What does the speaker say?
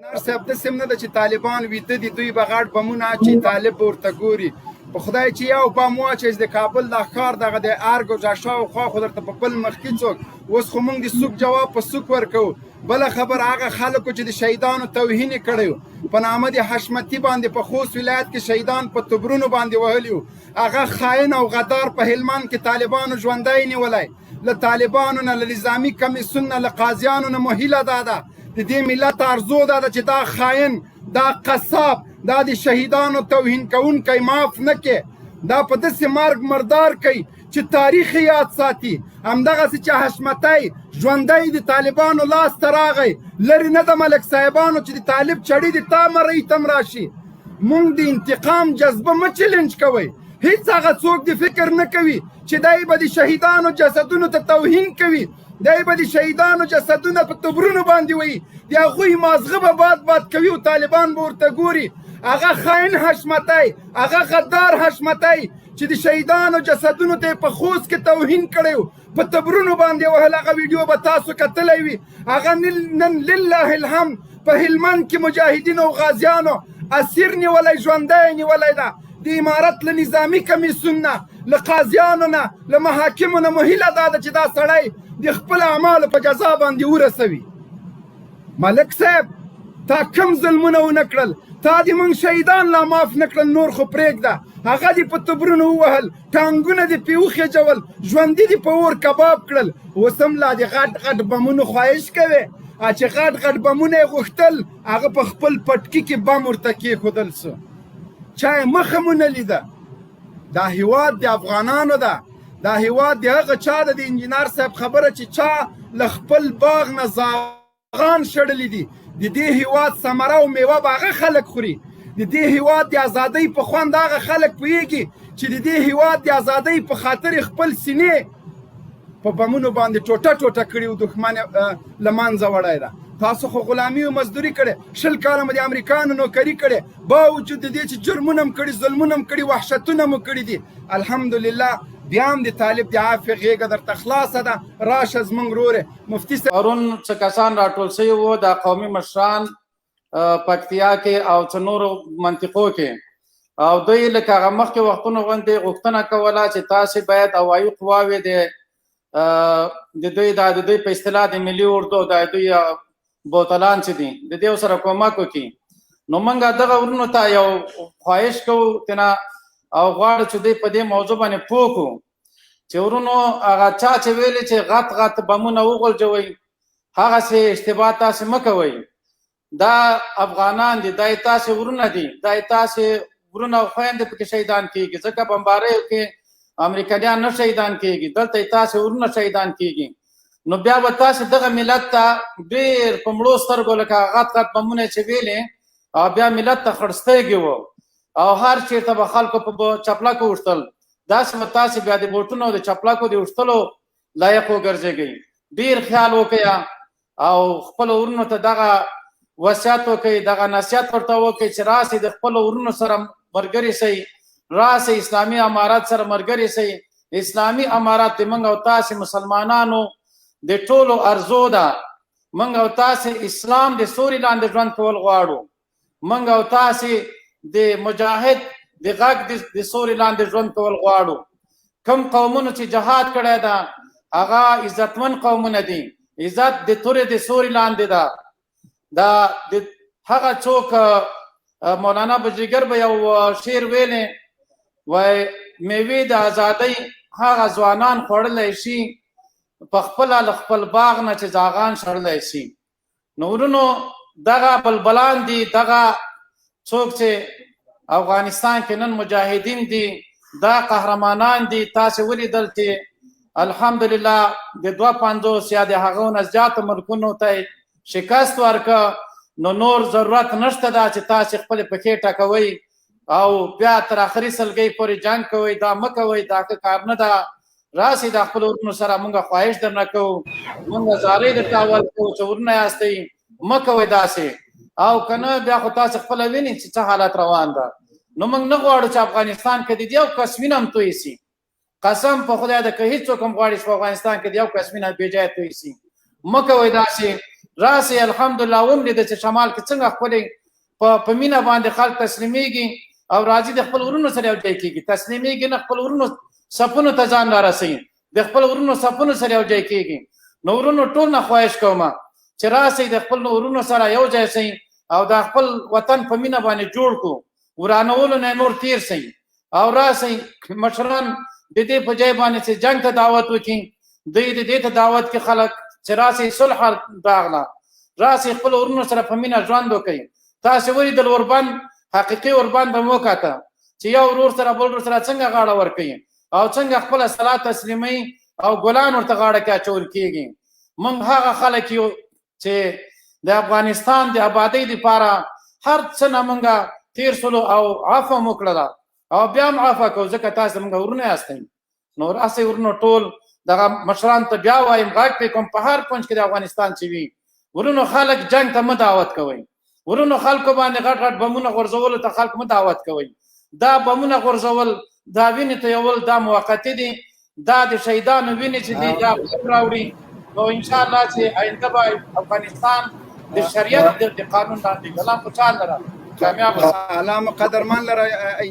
نر صاحب، داسې هم نه ده چې طالبان ویده دي، دوی به غټ بمونه اچي، طالب به ورته ګوري. په خدای چې یو بم واچوي چې د کابل دا ښار دغه د ارګ او شاوخوا خو درته په بل مخ کې څوک. اوس خو موږ د سوک جواب په سوک ورکوو. بله خبره، هغه خلکو چې د شهیدانو توهین یې کړی په نامه د حشمتي باندې، په خوست ولایت کې شهیدان په تبرونو باندې وهلي وو، هغه خاین او غدار په هلمند کې طالبانو ژوندی نیولی. له طالبانو نه، له نظامي کمیسیون نه، له قاضیانو نه مو هیله دا ده، د دې ملت ارزو دا ده چې دا خاین، دا قصاب، دا د شهیدانو توهین کوونکی معاف نه کې، دا په داسې مرګ مردار کوي چې تاریخ یاد ساتي. همدغسې چې حشمتی ژوندی د طالبانو لاس ته راغی، لرې نه د ملک صاحبانو چې د طالب چړي د تا مرۍ ته هم راشي. مونږ د انتقام جذبه مه چیلنج کوئ. هیڅ هغه څوک د فکر نه کوي چې دی به د شهیدانو جسدونو ته توهین کوي، دی به د شهیدانو جسدونه په تبرونو باندې وهي، د هغوی مازغه به باد باد کوي او طالبان به ورته ګوري. هغه خاین حشمتی، هغه غدار حشمتی چې د شهیدانو جسدونو ته په خوست کې توهین کړی، په تبرونو باندې وهل، هغه ویډیو به تاسو کتلی وي، هغه نن لله الحمد په هلمند کې مجاهدینو او غازیانو اسیر نیولی، ژوندی نیولی ده. د امارت له نظامي کمیسیون نه، له قاضیانو نه، له محاکمو نه مو هیله دا ده چې دا سړی د خپل اعمالو په جزا باندې ورسوي. ملک صاحب، تا کم ظلمونه ونه کړل؟ تا دې مونږ شهیدان لا معاف نه کړل، نور خو پرېږده. هغه دې په تبرونو ووهل، ټانګونه دې پې وخېجول، ژوندي دې په اور کباب کړل. اوس هم لا د غټ غټ بمونو خواهش کوې؟ چې غټ غټ بمونه یې غوښتل، هغه په خپل پټکي کې بم ورته کېښودل سو، چا یې مخه مو نه لیده. دا هیواد د افغانانو ده، دا هیواد د هغه چا ده، د انجینر صاحب خبره، چې چا له خپل باغ نه زاغان شړلي دي. د دې هیواد ثمره او میوه به هغه خلک خوري. د دې هیواد د ازادۍ په خوند هغه خلک پوهیږي چې د دې هیواد د ازادۍ په خاطر خپل سینې په بمونو باندې ټوټه ټوټه کړي او دښمن له منځه وړی ده. تاسو خو غلامي او مزدوري کړې، 20 کاله مو د امریکانو نوکري کړې، باوجود د دې چې جرمونه هم کړي، ظلمونه هم کړي، وحشتونه مو کړي دي، الحمدلله بیا هم د طالب د عافیې غېږه درته خلاصه ده. راشه زمونږ وروره مفتي صاحب. پرون څه کسان راټول شوي وو، دا قومي مشران پکتیا کې او څه نورو منطقو کې، او دوی لکه هغه مخکې وختونو غوندې غوښتنه کوله چې تاسې باید هوایي قواوې د دوی د دوی په اصطلاح د ملي اردو د دوی بوتلان چې دي د دې سره کومک وکړي. نو موږ دغه ورونو ته یو خواهش کوو تنه او غواړو چې دوی په دې موضوع باندې پوه کړو چې ورونو، هغه چا چې ویلي چې غټ غټ بمونه وغورځوئ، هغسې اشتباه تاسې مه کوئ. دا افغانان دي، دا یې تاسې ورونه دي، دا یې تاسې ورونه او خویندې پکې شهیدان کېږي، ځکه بمباریو کې امریکایان نه شهیدان کېږي، دلته یې تاسې ورونه شهیدان کېږي. نو بیا به تاسې دغه ملت ته ډېر په مړو سترګو لکه غټ غټ بمونه چې ویلې، او بیا ملت ته خړسترګې وو او هر چېرته به خلکو په چپلکو وشتل، داسې به تاسې بیا د بوټونو او د چپلکو د وشتلو لایق وګرځېږئ. ډېر خیال وکړئ او خپل ورونو ته دغه وصیت وکړئ، دغه نصیحت ورته وکړئ چې راسئ د خپلو ورونو سره ملګري سئ، راسئ اسلامي امارت سره ملګري سئ. اسلامي امارت د موږ او تاسې مسلمانانو د ټولو ارزو ده. موږ او تاسې اسلام د سوري لاندې ژوند کول غواړو، موږ او تاسې د مجاهد د غږ د سوري لاندې ژوند کول غواړو. کم قومونو چې جهاد کړی ده هغه عزتمن قومونه دي، عزت د تورې د سوري لاندې ده. دا د هغه څوک، مولانا بجریګر به یو شعر ویلې، وای میوې د ازادۍ هغه ځوانان خوړلی شي په خپله له خپل باغ نه چې زاغان شړلی شي. نو ورونو دغه بلبلان دي، دغه څوک چې افغانستان کې نن مجاهدین دي، دا قهرمانان دي. تاسې ولیدل چې الحمدلله د 52 یا د هغو نه زیاتو ملکونو ته شکست ورکړ. نو نور ضرورت نشته دا چې تاسې خپلې پښې ټکوئ او بیا تر آخري سلګۍ پورې جنګ کوئ. دا مه کوئ، دا ښه کار نه ده. راسئ د خپلو ورونو سره، موږ خواهش درنه کوو، موږ زارۍ درته اول کوو چې ورونه یاستئ، مه کوئ داسې. او که نه بیا خو تاسې خپله وینئ چې څه حالت روان ده. نو موږ نه غواړو چې افغانستان کې د یو کس وینه هم توی سي. قسم په خدای ده که هیڅوک هم غواړي چې په افغانستان کې د یو کس وینه بې ځایه توی سي، مه کوئ داسې. راسئ. الحمدلله وم لیده چې شمال کې څنګه خپلې په مینه باندې خلک تسلیمیږي او راځي د خپل ورونو سره یو ځای کېږي، تسلیمیږي نه، خپل ورونو صفونو ته ځان را رسوي، د خپل ورونو صفونو سره یو ځای کېږي. نو ورونو ټول نه خواهش کوم چې راسئ د خپل ورونو سره یو ځای سئ او د خپل وطن په مینه باندې جوړ کو، ورانولو نه نور تیر سئ او راسئ. مشران د دې په ځای باندې چې جنگ ته دعوت وکړي، دوی د دې ته دعوت کې خلک چې راسئ صلح راغله، راسئ خپل ورونو سره په مینه ژوند وکړئ. تاسې ولیدل اوربند، حقیقي اوربند به مو وکاته چې یو ورور سره بل ورور سره څنګه غاړه ورکوي او څنګه خپله سلا تسلیموي او ګلان ورته غاړه کې اچول کېږي. موږ هغه خلک یو چې د افغانستان د آبادۍ دپاره هر څه نه موږ تېر سولو او عفوه مو وکړله او بیا هم عفوه کوو، ځکه تاسې موږ ورونه یاستئ. نو راسئ ورونو ټول دغه مشران ته بیا وایم، غږ پرې کوم په هر کونج کې د افغانستان چې وي، ورونو خلک جنګ ته مه دعوت کوئ، ورونو خلکو باندې غټ غټ بمونه غورځولو ته خلک مه دعوت کوئ. دا بمونه غورځول، دا وینې تویول، دا موقتي دي، دا د شهیدانو وینې چې دي دا راوړي. نو انشاءالله چې آینده به افغانستان د شریعت د قانون لاندې. الله خوشحال لره، کامیاب اوسئ. الله مو قدرمن لره.